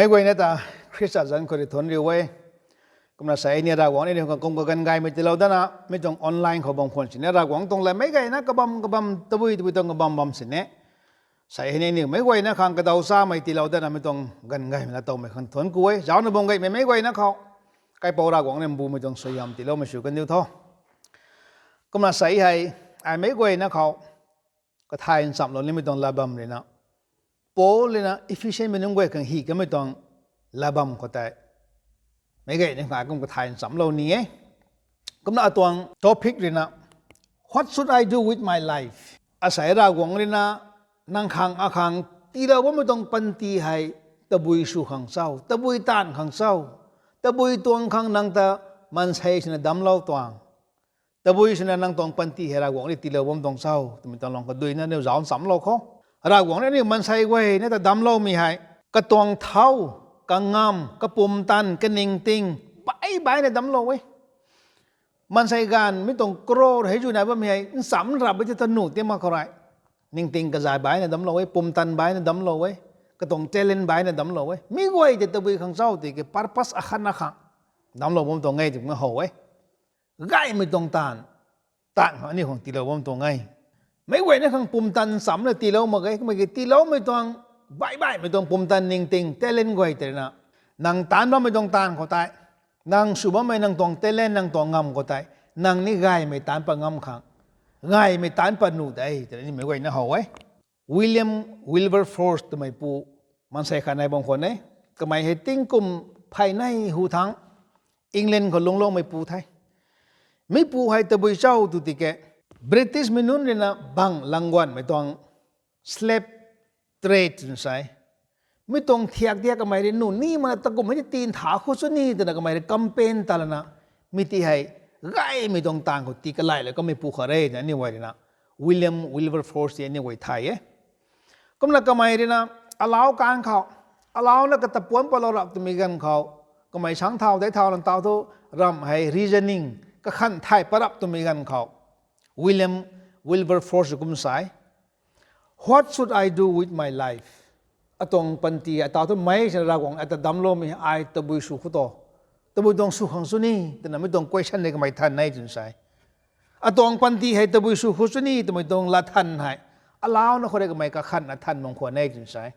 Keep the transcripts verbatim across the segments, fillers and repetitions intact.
Meic guayna ta Khrista zanc khou rui thuanc riu e. Kumna sa ni Ravguangc ni kum kaganv gaymei tiilou dana mi tuang online khou bam khwan sini Ravguangc tuang lat meic guayna kabam kabam tabui tabui tuang kabam bam sini sa ni aniu meic guayna khang kadaw chamei tiilou dana mi tuang ganv gaymei na towmei khang thuanc ku e. Zaucna bam gaymei meic guayna khou kaipouc Ravguangc ni mbumei tuang suaihiam tiiloumei sw kandiu tho. Kumna sa hei ai meic guayna khou kathay nchamlou nimei tuang lat bam ruina Paul ruina Ephesianmei nunc guay khang hi kamei tuang lat bam khou tei meic guayna khang kum kathay nchamlou ni e. Kumna atuang topic ruina What should I do with my life? Asei Ravguangc ruina nang khang akhang tiilou bammei tuang panty hei tabui sw khang cho, tabui taanv khang cho, tabui tuang khang nang ta maansei swna damclou tuang, tabui swna nang tuang panty hei Ravguangc rui tiilou bam tuang cho twmei tuang lang kaduina aniu zauc nchamlou khou Ravguangc rui aniu maansei guay na ta damcloumei hei katuang thau, kangamv, kapumtan, kaningting bai baina damclou e. Maansei ganv mi tuang crore hei zu nai bammei hei ncham rap e ti ta nuh ti mak khou rui ningting kazay baina damclou e, pumtan baina damclou e, katuang talent baina damclou e. Mi guay tei tabui khang cho tiki purpose akhatna khang damclou bam tuang e twna how e. Gaymei tuang taanv, taanv khang aniu khang tiilou bam tuang e. Meic guayna khang pumtan nchamna tiilou mak ge, kumna ki tiiloumei tuang, baih baihmei tuang pumtan ningting talent guay tei ruina nang taanc bammei tuang taanv khou tei, nang sw bammei nang tuang talent nang tuang ngamv khou tei nang ni gaymei taanc pat ngam khang, gaymei taanc pat nuh de twna ni meic guayna how e. William Wilberforce twmeipu maansei khat nai bam khwan e. Kamei hei tingkum phey nei hu thangc England khou lungcloumeipu the. Mipu hei tabui cho tw tiki Britishmei nunc ruina bang langguanmei tuang slave trade twna sa e. Mi tuang thiak thiak kamei rui nuh ni mana takum hei ti ntha khou sw ni twna kamei rui campaign ta lana mi ti hei gaymei tuang taanv khou tii kalai la kameipu khat re twna aniu guay ruina William Wilberforce ti aniu guay thay e. Kumna kamei ruina alau kan khou, alauna kata puanc patlou rap twmei ganv khou, kamei sangc thau dei thau lan tau thu ramh hei reasoning kakhanh thay pat rap twmei ganv khou William Wilberforce kum sa e, What should I do with my life? Atuang panty atau thu mei sina Ravguangc ata damcloumei ai tabui sw khou to, tabui tuang sw khang sw ni twna mi tuang question ni kamei than e twna sa e. Atuang panty hei tabui sw khou sw ni twmei tuang lat than hei alauna khou rui kamei kakhanhna than bam khwan e twna sa e.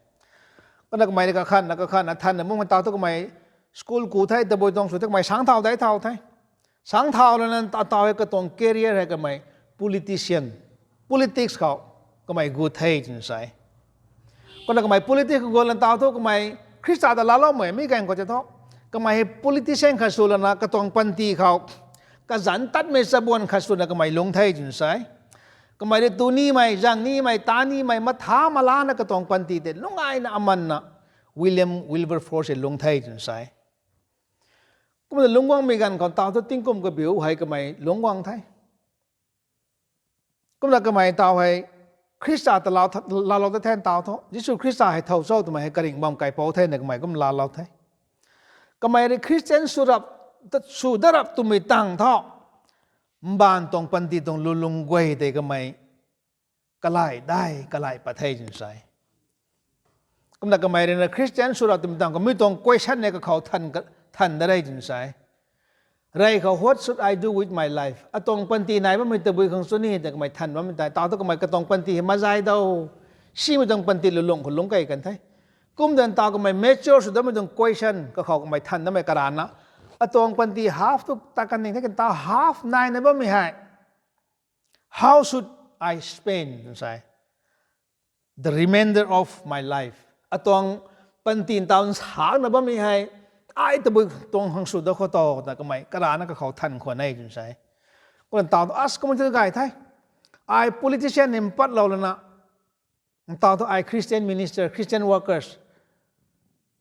Kumna kamei rui kakhanhna kakhanhna thanna mumei tau thu kamei school ku the, tabui tuang sw the, kamei sangc thau dei thau the. Sangc thau lana atau hei katuang career hei kamei politician, politics khou kamei gut the twna sa e. Kumna kamei politics khou gut lan tau thu kamei Khrista ta laaloumei mi ganv khou tei thu kamei hei politician khat sw lana katuang panty khou kazanc tatmei chabuan khat swna kamei lungc the twna sa e. Kamei rui tu nimei, zang nimei, ta nimei, matha malana katuang panty tei lungc aina amanna William Wilberforce hei lungc the twna sa e. Kumna lungc guangmei ganv khou tau thu tingkum kabiu hei kamei lungc guang the. Kumna kamei tau hei Khrista ta laalou ta the tau thu, Jisu Khrista hei thow cho twmei hei karingh bam kaipouc the na kamei kum laalou the. Kamei rui Christian sw rap, sw dat rap twmei tang thu, mbaanv tuang panty tuang lulung guay tei kamei kalai dai kalai pat the twna sa e. Kumna kamei ruina Christian sw rap twmei tang khou mi tuang question ni kakhou than, than da re twna sa e. Rey khou, What should I do with my life? Atuang panty nai bammei tabui khang sw ni ta kamei than bammei tei tau thu kamei katuang panty hei mazay dou, simei tuang panty lulung khou lungc key kan the. Kumdan tau kamei mature sw datmei tuang question kakhou kamei than datmei karana, atuang panty half tu ta kan ning the kan tau half naina bammei hei How should I spend, twna sa e, the remainder of my life? Atuang panty ntaw nsakna bammei hei ai tabui tuang khang sw dat khou to, twna kamei karana kakhou than khwan e twna sa e. Kumna ntaw tu as kumna tu gay the. Ai politician ni mpatlou lana, ntaw tu ai Christian minister, Christian workers,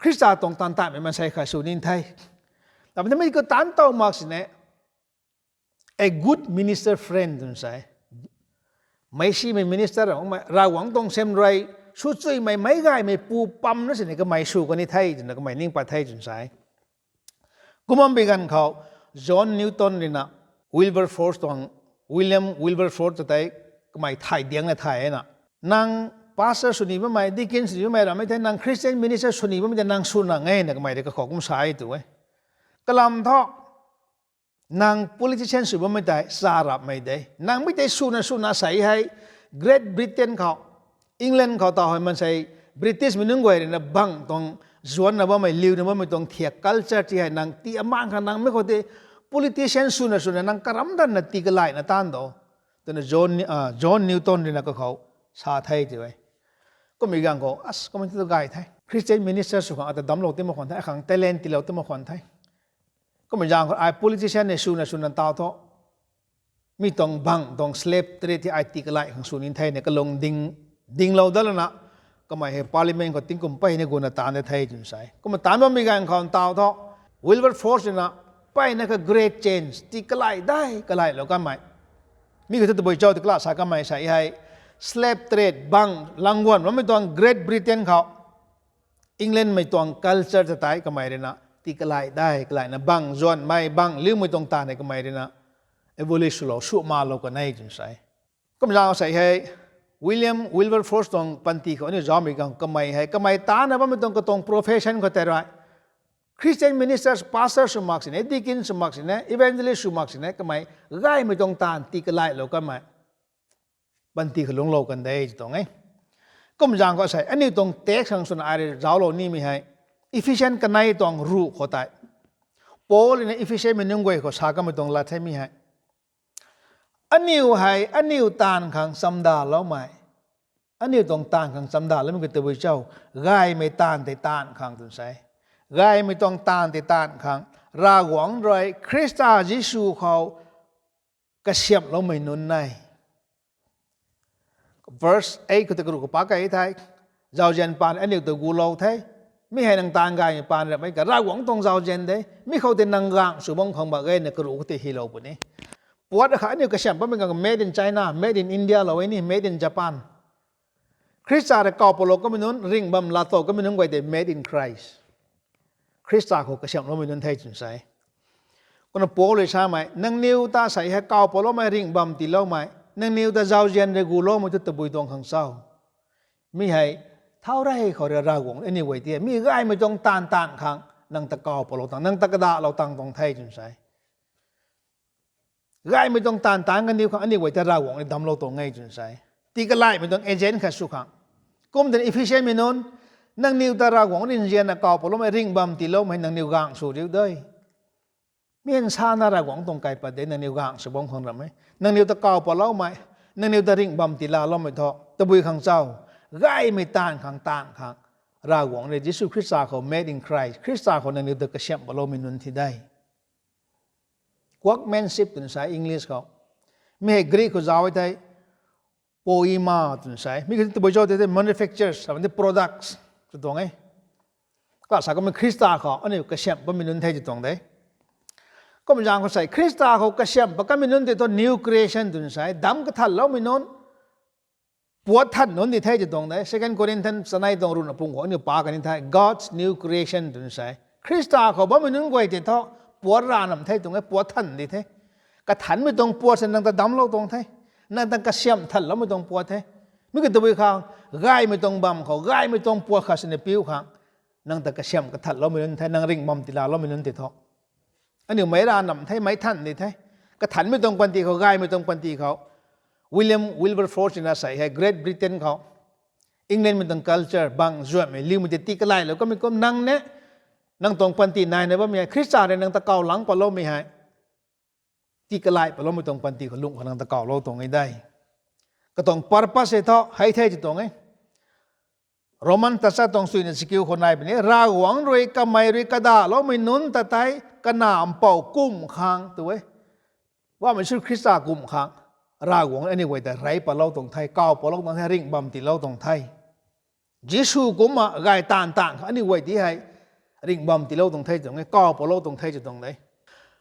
Khrista tuang taanv tatmei maansei khat sw ni the. Tabui mei khou taanv tow mak sini, a good minister friend, twna sa e. Meic simei minister, Ravguangc tuang sem rui sw chuimei meic gaymei pu pamna sini kamei sw kan ni the twna kamei ning pat the twna sa e. Kum bam bi ganv khou John Newton ruina Wilberforce tuang, William Wilberforce ta tei kamei thay diangna thay e na, nang pastor swni bammei, deacon swni bammei rammei thei, nang Christian minister swni bammei tei nang swna nge na kamei rui kakhou kum sa e tu e. Kalam thu, nang politician sw bammei tei sa rapmei de. Nang mi tei swna swna sei hei, Great Britain khou, England khou taw hei maansei, British mei nunc guay rui na bang tuang zuanna bammei, liuna bammei tuang thiak culture ti hei nang tii amang khang nang mi khou tei politician swna swna nang karam danna tii kalaina taanv do. Twna John, John Newton rui na kakhou sa the ti e. Kummei ganv khou, as, kummei tu gay the. Christian minister sw khang ata damclou ti mak khwan the, akhang talent tiilou ti mak khwan the. Kummei zaeng khou ai politician ni swna swna taw thu, mi tuang bang tuang slave trade ti ai tii kalai khang sw ni the ni kalung ding, dinglou dat lana, kamei hei parliament khou tingkum peyna guna taanv de the twna sa e. Kumna taanv bammei ganv khou taw thu, Wilberforce rui na, peyna ka great change, tii kalai dai, kalailou kanmei. Mi khou thu tabui cho ti kala sa kanmei sa hei, slave trade bang langguan bammei tuang Great Britain khou, England mei tuang culture ta tei kamei rui na, tii kalai dai, kalaina bang zuanmei, bang liumei tuang taanv hei kamei rui na, abolish swlou, sw malou kan e twna sa e. Kum zaeng sei hei, William Wilberforce tuang panty khou aniu zaumei ganv kamei hei, kamei taanvna bammei tuang katuang profession khou tei rui, Christian ministers, pastor sw mak sini, deacon sw mak sini, evangelist sw mak sini, kamei gaymei tuang taanv tii kalailou kanmei panty khou lungclou kan de ti tuang e. Kum zaeng khou sei, aniu tuang text khang swna ai rui zauclou nimei hei, Ephesian kanei tuang ruh khou tei, Paul rui na Ephesian mei nunc guay khou sa kanmei tuang lat the mi hei. Aniu hei, aniu taanv khang chamdaloumei. Aniu tuang taanv khang chamdaloumei khou tabui cho, gaymei taanv tei taanv khang twna sa e. Gaymei tuang taanv tei taanv khang, Ravguangc rui Khrista Jisu khou kasiamhloumei nunc e. Verse eight khou tei karuh khou pak kei the, zauzian paan aniu ta gulou the. Mi hei nang taanv gaymei paan ramei ka Ravguangc tuang zauzian de. Mi khou tei nang gang sw bam khang mak ge na karuh khou tei hylou puni. Puat kha aniu kasiamh bammei ganv made in China, made in India lou e ni, made in Japan. Khrista rui kaw palou kamei nunc, ringh bam laa tow kamei nunc guay tei made in Christ. Khrista khou kasiamhloumei nunc the twna sa e. Kumna Paul rui samei, nangniw ta sei hei kaw paloumei, ringh bam tiiloumei, nangniw ta zauzian rui guloumei thu tabui tuang khang cho? Mi hei, thau rey khou rui Ravguangc aniu guay tei mi gaymei tuang taanv taanv khang nang ta kaw palou tang, nang ta kadahlou tang tuang the twna sa e. Gaymei tuang taanv taanv kaniw khang aniu guay ta Ravguangc rui damclou tuang e twna sa e. Tii kalaimei tuang agent khat sw khang. Kum twna Ephesian mei nunc, nangniw ta Ravguangc rui nzianna kaw paloumei, ringh bam tiiloumei nangniw gang sw riu de. Mi nsana Ravguangc tuang kaipat de, nangniw gang sw bam khang ram e. Nangniw ta kaw paloumei, nangniw ta ringh bam tiilaloumei thu tabui khang cho? Gaymei taanv khang, taanv khang. Ravguangc rui Jisu Khrista khou, made in Christ, Khrista khou nangniw ta kasiamh paloumei nunc thi de. Workmanship twna sa e English khou. Mi hei Greek khou zauc e thei, poiema twna sa e. Mi khou tabui cho tei manufactures, sa tei products tw tuang e. Kala sa kumna Khrista khou aniu kasiamh bammei nunc the tw tuang de. Kum zaeng khou sei, Khrista khou kasiamh pat kamei nunc tei thu new creation twna sa e. Damc kathanloumei nunc, puat than nunc di the tw tuang de. Second Corinthians chanei tuang ruhna pung khou aniu pa kani the, God's new creation twna sa e. Khrista khou bammei nunc guay tei thu puat ra nam the tuang e, puat than di the. Kathanmei tuang puat se nang ta damclou tuang the. Nang ta kasiamh thanloumei tuang puat the. Mi khou tabui khang, gaymei tuang bam khou, gaymei tuang puat khat sini piu khang, nang ta kasiamh kathanloumei nunc the, nang ringh bam tiilaloumei nunc tei thu. Aniu meic ra nam the, meic than di the. Kathanmei tuang panty khou, gaymei tuang panty khou. William Wilberforce na sei hei Great Britain khou, England mei tuang culture, bang zuanmei, liumei tei tii kalailou kamei kum nang ni, nang tuang panty naina bammei hei, Khrista rui nang ta kaw lang paloumei hei, tii kalai paloumei tuang panty khou lungh khou nang ta kawlou tuang e de. Katuang purpose e thu, hei the tw tuang e. Roman tachat tuang suina chakiu khou nai puni, Ravguangc rui kamei rui kadahloumei nunc ta tei, kanac mpouh kum khang tw e. Bammei Jisu Khrista kum khang, Ravguangc aniu guay ta rey patlou tuang the, kaw patlou tuang the, ringh bam tiilou tuang the. Jisu kumna gay taanv taanv khang aniu guay tei hei ringh bam tiilou tuang the tuang e, kaw patlou tuang the tw tuang de.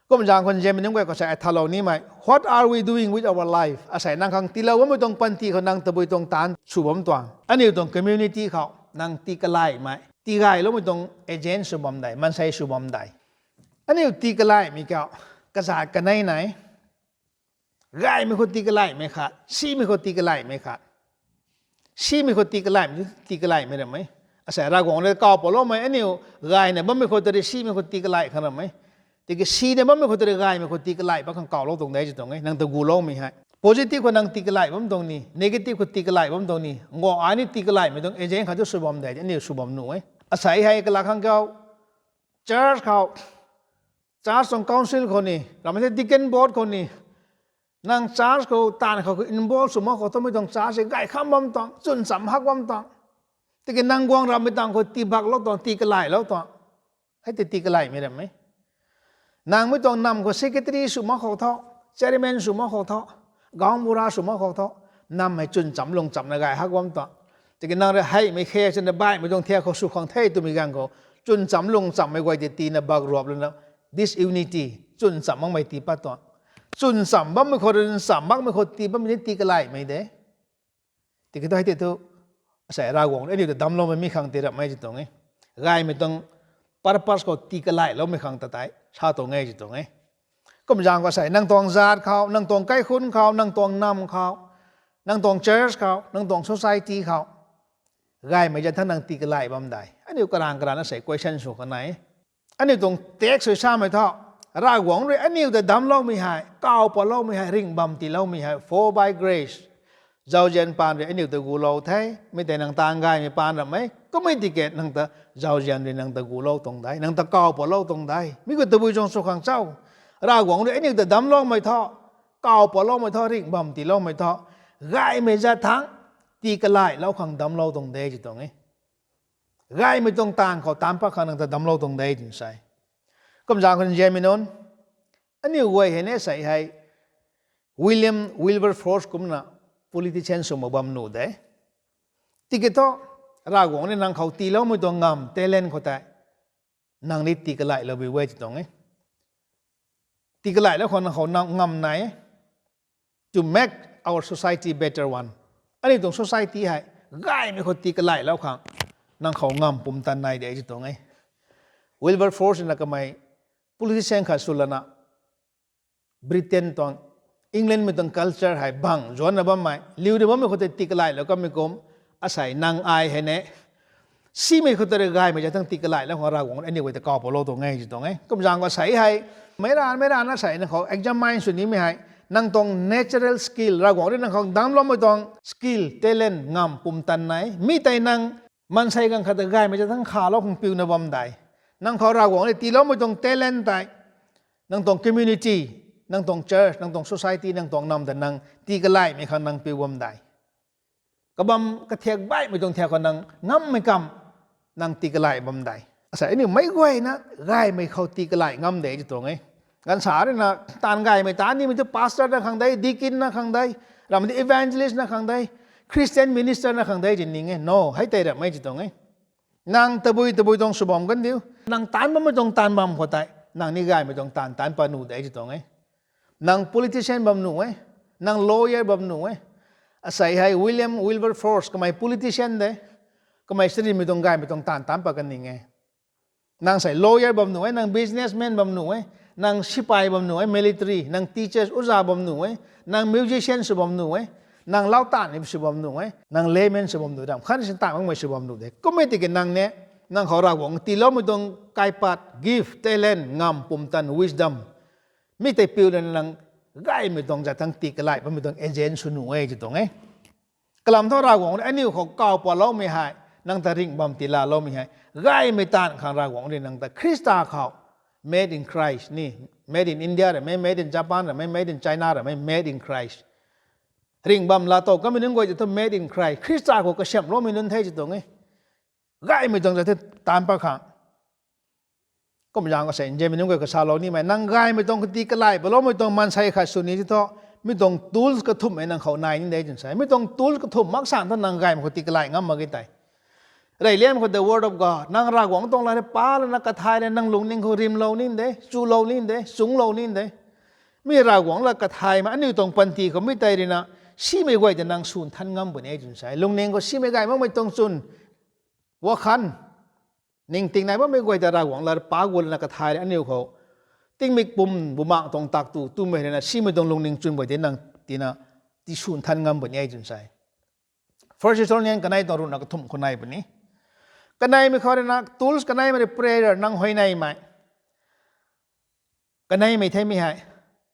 Kum zaeng khou nzianmei nunc guay khou sei ai thalou nimei, what are we doing with our life? Asei nang khang tiilou bammei tuang panty khou nang tabui tuang taanv sw bam tuang? Aniu tuang community khou nang tii kalaimei, tii gayloumei tuang agent sw bam de, maansei sw bam de. Aniu tii kalaimei khou kazat kanei nai. Gaymei khou tii kalaimei khat, simei khou tii kalaimei khat. Simei khou tii kalaimei, tii kalaimei ram e. Asei Ravguangc rui kaw paloumei aniu gayna bammei khou tari simei khou tii kalai khang ram e. Tiki sina bammei khou tari gaymei khou tii kalai pat khang kawlou tuang de ti tuang e. Nang ta guloumei hei positive khou nang tii kalai bam tuang ni, negative khou tii kalai bam tuang ni, nguak ai ni tii kalaimei tuang agent khat tu sw bam de, aniu sw bam nuh e. Asei hei kala khang kau, church khou, church tuang council khou ni, ramei the deacon board khou ni, nang church khou taanv khou involve sw mak khou thomei tuang church hei gay kham bam tuang, chwn cham hak bam tuang. Tiki nang guang rammei tang khou tii baklou tuang, tii kalailou tuang. Hei tei tii kalaimei ram e. Nang mi tuang nam khou secretary sw mak khou tho, chairman sw mak khou tho, gaonbura sw mak khou tho, nam hei chwn cham lung chamna gay hak bam tuang. Tiki nang rui heimei khe swna baihmei tuang thiak khou sw khang the twmei ganv khou, chwn cham lung chammei guay tei tiina bak ruap lana disunity, chwn cham makmei tii pat tuang. Chwn cham bammei khou, rui chwn cham makmei khou tii bammei ni tii kalaimei de. Tiki thu hei tei thu, asei Ravguangc rui aniu ta damcloumei mi khang tii ramhmei ti tuang e. Gaymei tuang purpose khou tii kalailoumei khang ta tei sa tuang e ti tuang e. Kum zaeng khou asei nang tuang zaat khou, nang tuang kaikhunc khou, nang tuang nam khou, nang tuang church khou, nang tuang society khou, gaymei zat thangc nang tii kalai bam dei? Aniu karang karana asei question sw khana e. Aniu tuang text sw samei thu, Ravguangc rui aniu ta damcloumei hei, kaw paloumei hei, ringh bam tiiloumei hei for by grace, zauzian paan rui aniu ta gulou the. Mi tei nang taanv gaymei paan ram e, kummei tiki nang ta zauzian rui nang ta gulou tuang de, nang ta kaw palou tuang de. Mi khou tabui zang sw khang cho? Ravguangc rui aniu ta damcloumei thu, kaw paloumei thu, ringh bam tiiloumei thu, gaymei zat thangc tii kalailou khang damclou tuang de ti tuang e. Gaymei tuang taanv khou taanc pat khang nang ta damclou tuang de twna sa e. Kum zaeng khou nzianmei nunc, aniu guay hei ni asei hei William Wilberforce kumna politician sw mak bam nuh de. Tiki thu, Ravguangc rui nang khou tiiloumei tuang ngam, talent khou tei nang ni tii kalailou bi e ti tuang e. Tii kalailou khou nang khou ngam nai e. To make our society better one. Aniu tuang society hei gaymei khou tii kalailou khang nang khou ngam pumtan nai de ti tuang e. Wilberforce na kamei politician khat sw lana, Britain tuang, England mei tuang culture hei bang zuanna bammei, liuna bammei khou tei tii kalailou kamei kum, asei nang ai hei ni simei khou tari gaymei zat thangc tii kalailou khang Ravguangc rui aniu guay ta kaw palou tuang e ti tuang e. Kum zaeng khou asei hei, meic ranv meic ranvna asei nang khou examine sw nimei hei, nang tuang natural skill, Ravguangc rui nang khou damcloumei tuang skill, talent, ngam pumtan nai. Mi tei nang maansei ganv khat ta gaymei zat thangc khalou khang piuna bam dei? Nang khou Ravguangc rui tiiloumei tuang talent tei nang tuang community, nang tuang church, nang tuang society, nang tuang nam ta nang tii kalaimei khang nang piu bam dei? Kabam kathiak baihmei tuang thiak khou nang ngammei kam nang tii kalai bam dei? Asei aniu meic guayna gaymei khou tii kalai ngam de ti tuang e. Ganv sa ruina taanv gaymei taanc nimei thu pastor na khang de, deacon na khang de, ramei thu evangelist na khang de, Christian minister na khang de ti ning e. No, hei tei ramhmei ti tuang e. Nang tabui tabui tuang sw bam kan diu. Nang taanc bammei tuang taanv bam khou tei nang ni gaymei tuang taanv taanc pat nuh de ti tuang e. Nang politician bam nuh e, nang lawyer bam nuh e. Asei hei William Wilberforce kamei politician de, kamei sarinmei tuang gaymei tuang taanv taanc pat kan ning e. Nang sei lawyer bam nuh e, nang businessman bam nuh e, nang sipai bam nuh e, military, nang teachers, uza bam nuh e, nang musician sw bam nuh e, nang lau taanv ni sw bam nuh e, nang layman sw bam nuh, ram khat sin taanv makmei sw bam nuh de. Kummei tiki nang ni, nang khou Ravguangc tiiloumei tuang kaipat, gift, talent, ngam pumtan, wisdom, mi tei piu lana nang gaymei tuang zat thangc tii kalai bammei tuang agent sw nuh e ti tuang e. Kalam thu Ravguangc rui aniu khou kaw paloumei hei, nang ta ringh bam tiilaloumei hei, gaymei taanv khang Ravguangc rui nang ta Khrista khou, made in Christ ni, made in India ramei, made in Japan ramei, made in China ramei, made in Christ. Ringh bam laa tow kamei nunc guay tei thu made in Christ, Khrista khou kasiamhloumei nunc the ti tuang e. Gaymei tuang zat thangc taanc pat khang. Kum zaeng khou asei nzianmei nunc guay kasalou nimei, nang gaymei tuang kati kalai paloumei tuang maansei khat sw ni ti thu, mi tuang tools kathumh e nang khou nai ni de twna sa e. Mi tuang tools kathumh mak san thu nang gaymei khou tii kalai ngam mak ge tei. Reyliam khou the word of God, nang Ravguangc tuang lat rui pa lana kathay lana nang lungning khou rimlou ni de, chulou ni de, chungclou ni de. Mi Ravguangc lat kathaymei aniu tuang panty khou mi tei ruina, simei guay ta nang swn than ngam puni e twna sa e. Lungning khou simei gay makmei tuang chwn, wakhan, ningting nai bammei guay ta Ravguangc lat pa gu lana kathay rui aniu khou tingmik pum bumaengc tuang tak tu twmei ruina simei tuang lungning chwn guay tei nang tina tiswn than ngam puni e twna sa e. First Thessalonians kanei tuang ruhna kathumh khou nai puni. Kaneimei khou rui na tools kaneimei rui prayer nang huayneymei. Kaneimei theimei hei.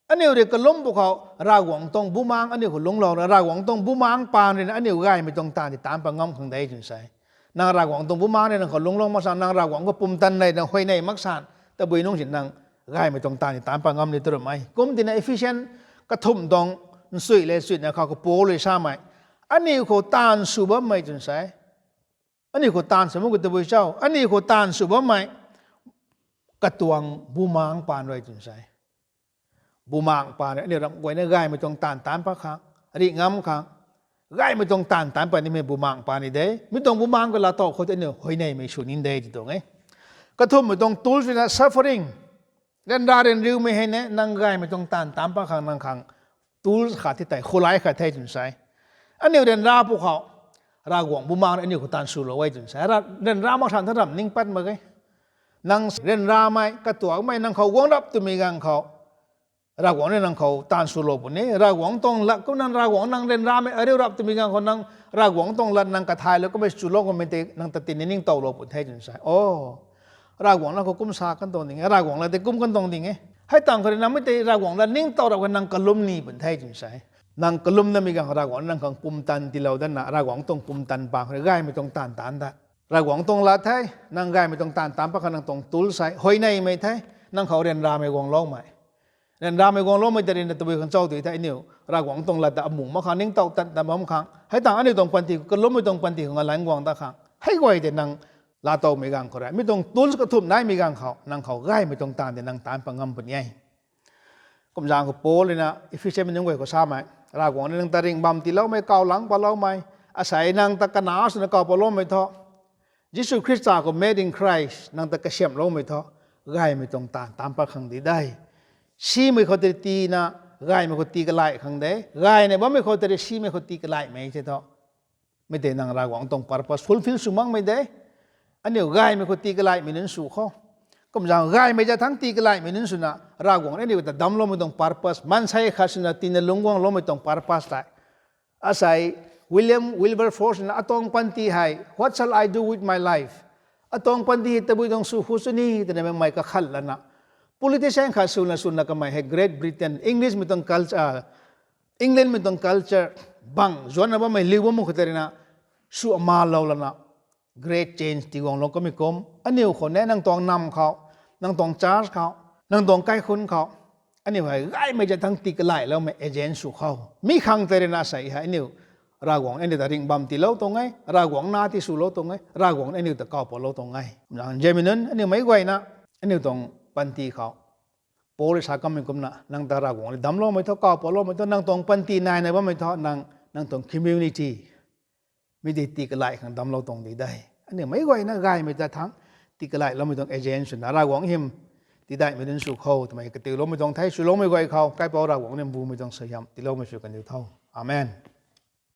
Aniu rui kalum pwkhou Ravguangc tuang bumaengc aniu khou lungclou, Ravguangc tuang bumaengc paan rui na aniu gaymei tuang taanv ti taanc pat ngam khang de twna sa e. Nang Ravguangc tuang bumaengc rui nang khou lungclou mak sa, nang Ravguangc khou pumtan nei, nang huayney mak san, tabui nungc si nang gaymei tuang taanv ti taanc pat ngam ni tw ramei. Kum tina Ephesian kathumh tuang nchui le chuina khou khou Paul rui samei, aniu khou taanv sw bammei twna sa e. Aniu khou taanv sw mak khou tabui cho, aniu khou taanv sw bammei katuang bumaengc paan rui twna sa e. Bumaengc paan rui aniu ramh guayna gaymei tuang taanv taanc pat khang, rih ngam khang, gaymei tuang taanv taanc pat nimei bumaengc paan ni de. Mi tuang bumaengc khou laatow khou tei aniu huayneymei sw ning de ti tuang e. Kathumhmei tuang tools rui na suffering. Ryanra ryanriumei hei ne, nang gaymei tuang taanv taanc pat khang nang khang tools khat the tei, khulai khat the twna sa e. Aniu ryanra pwkhou Ravguangc bumaengc rui aniu khou taanv swlou e twna sa e. Ryanra mak san tha ramh ning pat mak ge. Nang ryanramei, katuakmei, nang khou guang rap twmei ganv khou Ravguangc rui nang khou taanv swlou puni. Ravguangc tuang lat kum nang, Ravguangc nang ryanramei ariu rap twmei ganv khou nang Ravguangc tuang lat nang kathaylou kummei chulou kummei tei nang ta tina ningtowlou puni the twna sa e. O, Ravguangc lat khou kum sa kan tuang ding e, Ravguangc lat tei kum kan tuang ding e. Hei tangv khou rui nang mi tei Ravguangc lat ningtow rap khou nang kalum ni puni the twna sa e. Nang kalum namei ganv khou Ravguangc rui nang khang pumtan tiilou datna, Ravguangc tuang pumtan paan khou rui gaymei tuang taanv taanc dat. Ravguangc tuang lat the, nang gaymei tuang taanv taanc pat khang nang tuang tools hei huayneymei the, nang khou ryanramei guangloumei. Ryanramei guangloumei tei rui na tabui khang cho tw thei aniu Ravguangc tuang lat ta amuh mak khang, ningtow tat ta bam khang, hei tangv aniu tuang panty khou, kalummei tuang panty khou ngalanc guang dat khang, hei guay tei nang laatowmei ganv khou rui mi tuang tools kathumh naimei ganv khou nang khou gaymei tuang taanv tei nang taanc pat ngam puni e. Kumzaeng khou Paul rui na Ephesianmei nunc guay khou samei, Ravguangc rui nang ta ringh bam tiiloumei, kawlang patloumei, asei nang ta kanac swna kaw patloumei thu, Jisu Khrista khou made in Christ nang ta kasiamhloumei thu, gaymei tuang taanv taanc pat khang di de. Simei khou tei tina, gaymei khou tii kalai khang de. Gayna bammei khou tei simei khou tii kalaimei the thu, mi tei nang Ravguangc tuang purpose fulfill sw makmei de. Aniu gaymei khou tii kalaimei nunc sw khou, kumzaeng gaymei zat thangc tii kalaimei nunc swna Ravguangc rui aniu ta damcloumei tuang purpose, maansei khat swna tina lungc guangloumei tuang purpose tei, asei William Wilberforce na atuang panty hei, What shall I do with my life? Atuang panty hei tabui tuang sw khou sw ni twna mei kakhat lana, politician khat swna swna kamei hei Great Britain, Englishmei tuang culture, Englandmei tuang culture bang zuanna bammei liu bam khou tei rui na sw amalou lana great change tiguanglou kamei kum, aniu khou ne, nang tuang nam khou, nang tuang church khou, nang tuang kaikhunc khou, aniu hei gaymei zat thangc tii kalailoumei agent sw khou, mi khang tei rui na asei hei aniu Ravguangc aniu ta ringh bam tiilou tuang e, Ravguangc na tiswlou tuang e, Ravguangc aniu ta kaw patlou tuang e. Nzianmei nunc, aniu meic guayna, aniu tuang panty khou Paul rui sa kamei kumna nang ta Ravguangc rui damcloumei thu, kaw patloumei thu, nang tuang panty naina bammei thu, nang, nang tuang community mi tei tii kalai khang damclou tuang di de. Aniu meic guayna gaymei ta thangc tii kalailoumei tuang agent swna Ravguangc hym tiidaihmei nunc sw khou twmei katiuloumei tuang the. Swloumei guay khou Kaipouc Ravguangc rui mbumei tuang suaihiam tiiloumei sw kan diu tho. Amen.